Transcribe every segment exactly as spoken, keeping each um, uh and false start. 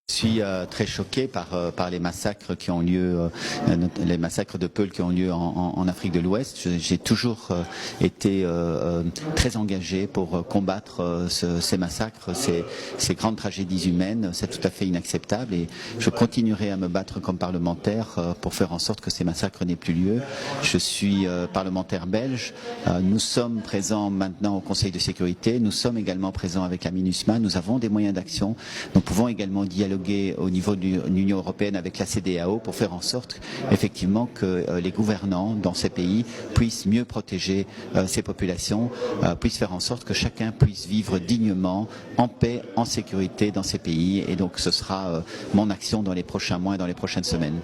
Je suis euh, très choqué par, euh, par les massacres qui ont lieu, euh, not- les massacres de Peul qui ont lieu en, en- en Afrique de l'Ouest. Je- J'ai toujours euh, été euh, euh, très engagé pour euh, combattre euh, ce- ces massacres, ces, ces grandes tragédies humaines. C'est tout à fait inacceptable et je continuerai à me battre comme parlementaire euh, pour faire en sorte que ces massacres n'aient plus lieu. Je suis euh, parlementaire belge. Euh, nous sommes présents maintenant au Conseil de sécurité. Nous sommes également présents avec la MINUSMA. Nous avons des moyens d'action. Nous pouvons également dialoguer au niveau de l'Union européenne avec la CEDEAO pour faire en sorte, effectivement, que euh, les gouvernants dans ces pays puissent mieux protéger euh, ces populations, euh, puissent faire en sorte que chacun puisse vivre dignement, en paix, en sécurité dans ces pays. Et donc, ce sera euh, mon action dans les prochains mois et dans les prochaines semaines.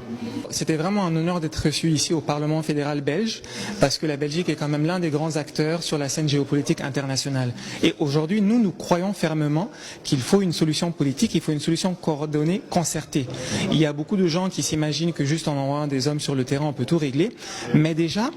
C'était vraiment un honneur d'être reçu ici au Parlement fédéral belge, parce que la Belgique est quand même l'un des grands acteurs sur la scène géopolitique internationale. Et aujourd'hui, nous, nous croyons fermement qu'il faut une solution politique, il faut une solution coordonnée, concertée. Il y a beaucoup de gens qui s'imaginent que juste en envoyant des hommes sur le terrain, on peut tout régler. Mais déjà,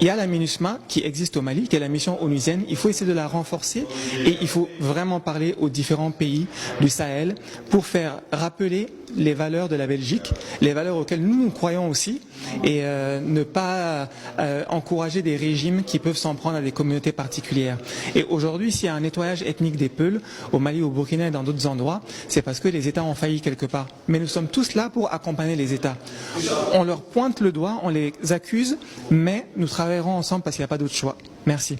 il y a la MINUSMA qui existe au Mali, qui est la mission onusienne. Il faut essayer de la renforcer et il faut vraiment parler aux différents pays du Sahel pour faire rappeler les valeurs de la Belgique, les valeurs auxquelles nous, nous croyons aussi, et euh, ne pas euh, encourager des régimes qui peuvent s'en prendre à des communautés particulières. Et aujourd'hui, s'il y a un nettoyage ethnique des Peuls, au Mali, au Burkina et dans d'autres endroits, c'est parce que les États ont failli quelque part. Mais nous sommes tous là pour accompagner les États. On leur pointe le doigt, on les accuse, mais nous travaillerons ensemble parce qu'il n'y a pas d'autre choix. Merci.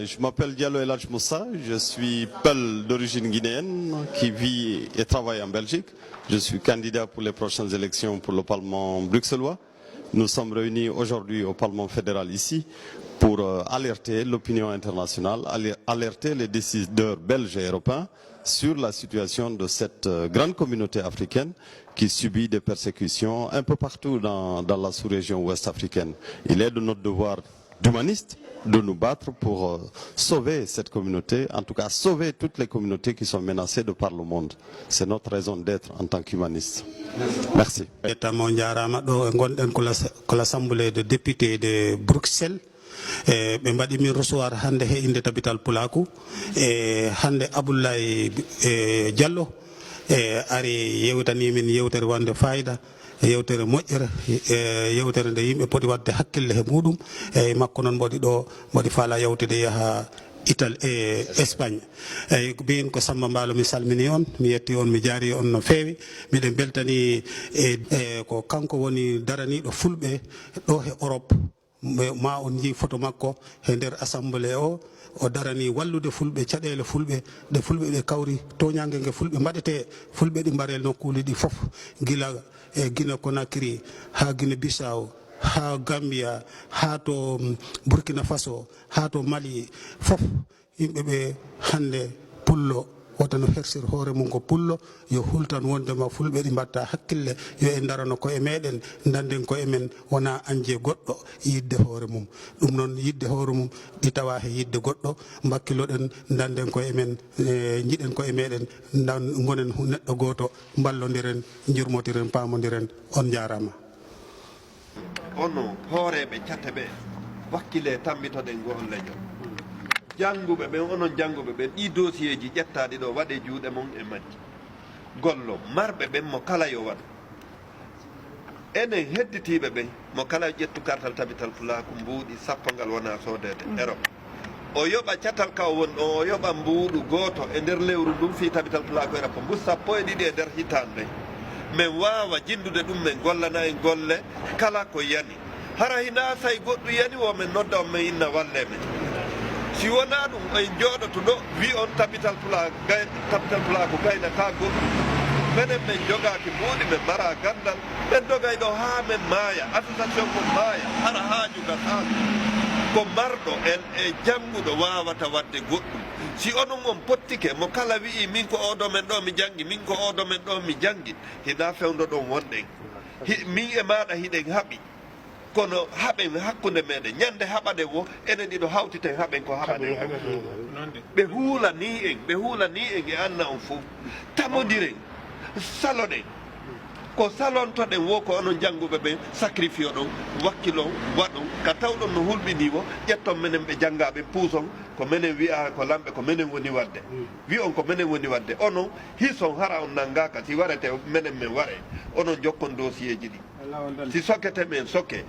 Je m'appelle Diallo Eladj Moussa, je suis Peul d'origine guinéenne qui vit et travaille en Belgique. Je suis candidat pour les prochaines élections pour le Parlement bruxellois. Nous sommes réunis aujourd'hui au Parlement fédéral ici pour euh, alerter l'opinion internationale, aler- alerter les décideurs belges et européens sur la situation de cette euh, grande communauté africaine qui subit des persécutions un peu partout dans, dans la sous-région ouest-africaine. Il est de notre devoir d'humanistes de nous battre pour euh, sauver cette communauté, en tout cas sauver toutes les communautés qui sont menacées de par le monde. C'est notre raison d'être en tant qu'humanistes. Merci. Yettama, on njaaraama. Ɗo e ngonɗen ko la, ko l'assemblée de députés de Bruxelles. E ɓe mbaɗi min recevoir hannde he innde Tabital Pulaaku. E hannde Abdoulaye e Diallo e ari yewtani min yewtere wonde fayida, yewtere moƴƴere, e yewtere nde yimɓe poti waɗde hakkille he muɗum. E makko noon mboɗi ɗo, mboɗi faala yawtude yaha Italie e Espagne. Eyyi, min ko Samba Mbaalo, mi salmini on, mi yetti on, mi jaari on no feewi. Miɗen mbeltani e, e ko kanko woni daraniiɗo fulɓe ɗo he Europe. Ma on njii photo makko he nder assemblée o, o darani wallude fulɓe, caɗeele fulɓe, ɗe fulɓe ɓe kawri, toñaange nge fulɓe mbaɗete, fulɓe ɗi mbarel nokkuuli ɗi fof, gila e Guinée Conakry, haa Guinée Bissau, haa Gambia, haa to mm, Burkina Faso, haa to Mali, fof. Yimɓe ɓe hannde pullo, wota no hersir hoore mum ko pullo, yo hultan wondema fulɓe ɗi mbatta hakkille, yo en darano koye meɗen, danden koye men, wona anje goɗɗo yidde hoore mum. Ɗum noon yidde hoore mum ɗi tawa he yidde goɗɗo, mbakkiloɗen, danden koye men, e, jiɗen koye meɗen, dan, gonen hu- neɗɗo gooto, mballodiren, jurmotiren, pamodiren. On njaarama. Onon hooreeɓe cate ɓe, wakkile, tammbitoɗen ngo'ol leñol. Jannguɓe ɓen, onon jannguɓe ɓen, ɗii dossier ji ƴettaaɗi ɗo, waɗee juuɗe mon e majji. Gollo, marɓe ɓen, mo kala yo waɗu. Enen hedditiiɓe ɓen, mo kala yo ƴettu kartal Tabital Pulaaku, mbuuɗi sappo ngal wona soodeede Europe. O yoɓa catal ka o woni ɗon, o yoɓa mbuuɗu gooto e nder lewru ndun fii Tabital Pulaaku e Europe, mbuuɗi sappo e ɗiɗi e nder hitaande. Men waawa jinndude ɗum, men gollana en golle kala ko yani. Hara hinaa say goɗɗum yani wo men nodda on, men inna wallee men. Si wonaa ɗum, en jooɗoto ɗo, wi on Tabital Pulaa-, gay-, Tabital Pulaaku gaynataa goɗɗum. Menen men jogaaki mbuuɗi, men maraa ganndal, men dogay ɗo haa men maaya, association mon maaya, hara haaju gasaaka. Ko marɗo en e jannguɗo waawata waɗde goɗɗum. Si onon on pottike, mo kala wi'i, "Min ko oo domaine ɗo mi janngi, min ko oo domaine ɗo mi janngi," hinaa fewndoɗon wonɗen. Hi-, min e maaɗa hiɗen haɓi. Kono haɓen hakkunde meɗen. Ñande haɓaɗen wo, enen ɗiɗo hawtiten haɓen ko haɓaɗen ko. Ɓe huulanii en, ɓe huulanii en e anna on fof. Tamodiren, saloɗen. Ko salontoɗen wo ko onon jannguɓe ɓen, sacrifice oɗon, wakkilon, waɗon, ka tawɗon no hulɓinii wo, ƴetton menen ɓe janngaa ɓen, puuson, ko menen wi'aa, ko lamɓe, ko menen woni waɗde. Wi'on ko menen woni waɗde. Onon, hison hara on nanngaaka, si warete menen men waree. Onon njokkon dossier ji ɗin. Si sokete men soke.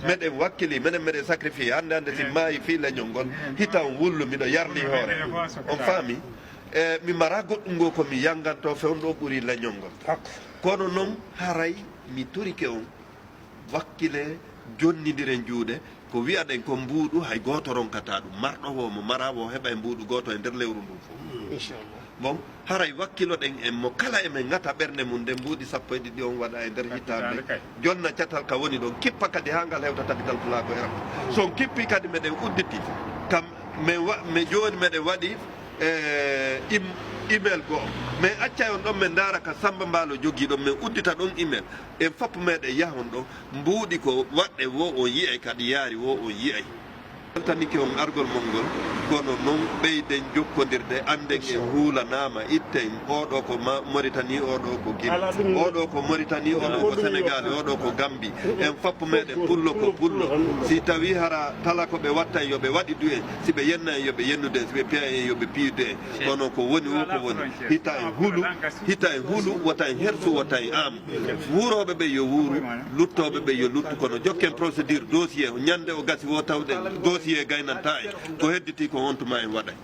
Meɗen wakkili, menen meɗen sacrifice. Hannde hannde si maayi fii leñol ngol, hita on wullu, miɗo yarlii hoore. On faami? E, mi maraa goɗɗun goo ko mi yannganto fewndo ɓuri leñol ngol. Kono non haray mi torike on, wakkile, jonnindiren juuɗe, ko wi'aɗen kon mbuuɗu hay gooto ronkataa ɗun. Marɗo woo mo maraa woo heɓay mbuuɗu gooto e nder lewru ndun fow. Bon, haray wakkiloɗen en mo kala e men ŋata ɓernde mun nden mbuuɗi sappo e ɗiɗi on waɗa e nder hitaande. Jonna catal ka woni ɗon, kippa kadi haa ngal hewta tabital pulaaku e rakku. So on kippii kadi meɗen udditi, kam men wa-, men jooni meɗen waɗi, e, im-, email go'o. Men accay on ɗon men ndaara ka Sammba Mbaalo jogii ɗon, men uddita ɗon email. En fof meɗen yahon ɗon, mbuuɗi ko waɗɗe wo on yi'ay, kadi yaari wo on yi'ay. Weltanike on argol mon ngol, kono non ɓeyden jokkondirde, annden en huulanaama, itten, oo ɗoo ko Ma-, Moritani, oo ɗoo ko Gine, oo ɗoo ko Moritani, oo ɗoo ko Senegaali, oo ɗoo ko Gambi. En fof meɗen pullo ko pullo. Si tawii hara tala ko ɓe watta en, yo ɓe waɗidu en, si ɓe yenna en, yo ɓe yennudu en, si ɓe piya en, yo ɓe piyudu en. Kono ko woni wo ko woni. Hita en hulu, hita en hulu, wota en hersu, wota en aamu. Wuurooɓe ɓen yo wuuru, luttooɓe ɓen yo luttu, kono jokken procédure dossier, ñande o gasi wo tawɗen dossier gaynantaa en, ko hedditii ko on tuma en waɗay.